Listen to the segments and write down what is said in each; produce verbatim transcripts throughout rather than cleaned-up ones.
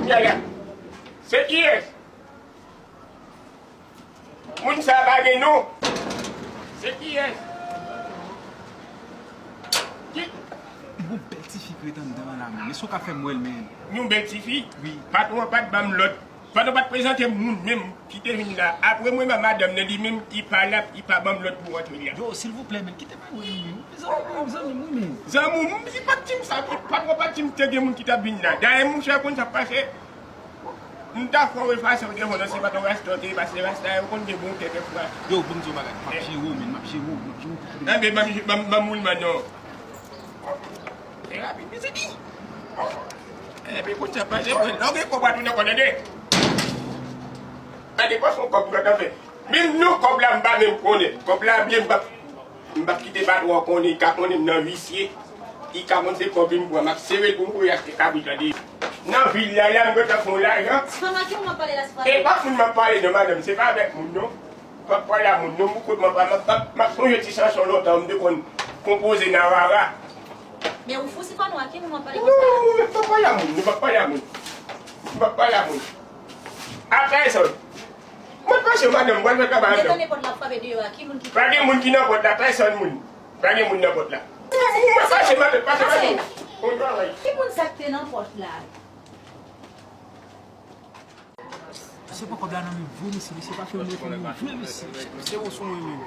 Yaya, se kiyès? Moun sa pa gen non. Se kiyès? Ki? Yon bèl tifi k ret anndan an la, men. Èske w ka fè m wè l, men? Yon bèl tifi? Wi. Patwon an pa t ban m lòd. Patwon pa t prezante m moun menm ki te vin la. Apre mwen, ba madanm nan, li menm, li pa la, li pa ban m lòd pou rantre la. Yo, silvouplè, men, kite m wè li, men. Zanmi m, zanmi m, wi, men. Zanmi m, li pa t di m sa, patwon pa t di m te gen moun ki t ap vin la. Dayè, monchè, konn sa k pase. M ta fè w efase w devan nan se pa t yon rasta w te ye, paske rasta yo konn gen bon kè kèfwa. Yo, ban m di w bagay, m ap jere w, men, m ap jere w, m ap jere w. Enben, ban m, ban m, ban m woulman non. E rapi, mezanmi. Epi konn sa pase, mwen, lè w gen kòb, w a tounen kò, tande. Gade, pase yon kòb, m gentan fè. Menm non kòb la, m pa menm konnen. Kòb la byen, m p ap M p ap kite patwon an konnen, li ka konnen m nan visye. Li ka konn se kòb li m pran, m ap sere l pou m voye achte kabrit la de. Nan vil la, la, m gentan fè yon lajan. Sifano, a ki moun w ap pale la, Sifano? E pa moun m ap pale non, madanm, se pa avèk moun non. M p ap pale a moun non, m kote m ap, m ap, m ap, m ap sonje ti chanson lontan m te konn konpoze nan rara. Men ou fou, Sifano, a ki moun w ap pale konsa? Non, m p ap pale a moun, m p ap pale a moun. M p ap pale a moun. A pèsòn. Mwen panse madanm, mwen fè travay la. Mwen tande pòt la ap frape deyò a, ki moun ki... Pa gen moun ki nan pòt la, pèsòn moun. Pa gen moun nan pòt la. Mwen panse madanm, panse madanm. Bon travay. Ki moun sa k te nan pòt la? Se pa kòb la nan men vre, mesye, mesye pa fè mwen fè mwen vre, mesye. Se ou sou mwen menm.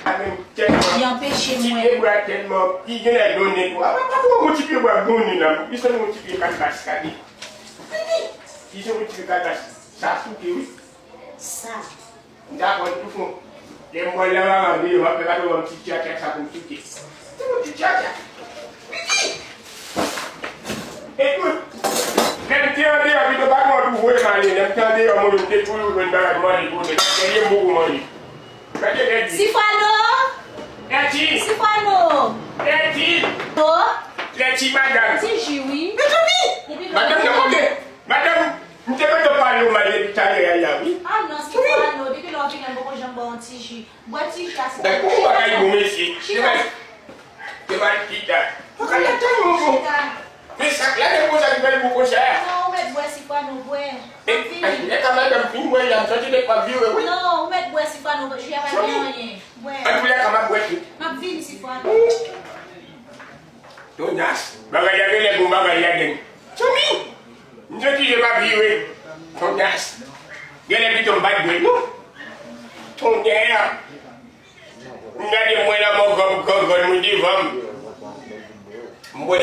Li anpeche mwen. Ti pye bwa tèlman, li genlè donnen tou. A, pa, pa twò gwo ti pye bwa donnen nan. Li se yon ti pye kalbas, gade. Li se yon ti pye kalbas. Sa souke, wi. Sa. M ta pran tou fon. Lè m pran nan maman deyò, m ap fè gade yon ti tchatcha sa pou m souke. Se yon ti tchatcha. Piti! Epi, lè m te andeyò, pito patwon an tou voye m ale. Lè m te andeyò, mwen menm, m te toujou jwenn bagay manje pou mwen. Paske li m poko manje. Gade lèdi. Sifano! Lèdi! Sifano! Lèdi! To! Lèdi, madanm. Ti ji, wi. Mezanmi! Epi madanm, nan kote? Madanm, m te mete w pale w mal depi talè a la, wi. Ah non, Sifano, depi lè w vini, m poko janm ba w yon ti ji. Bwè ti ji a, Sifano. Bèk, ou bagay bon, mesye. Chita. Te mal pita. Ou ka lè tan yon bon. Chita. Men sa, lè gen konsa ki fè l bon konsa. Non, ou mèt bwè, Sifano, bwè. M ap vini. Lè ka madanm fin bwè la, m santi nèg pa vire, wi. Non, ou mèt bwè, Sifano, ji a pa gen anyen. Bwè. An tou lè ka m ap bwè tou. M ap vini, Sifano. Tonas, bagay la genlè bon bagay ladann. Tchoumi! M santi je m ap vire. Tonas. Genlè pito m pa t bwè non. Tonnè! M gade mwen la mò gòb gògòn mwen devan m. M bwè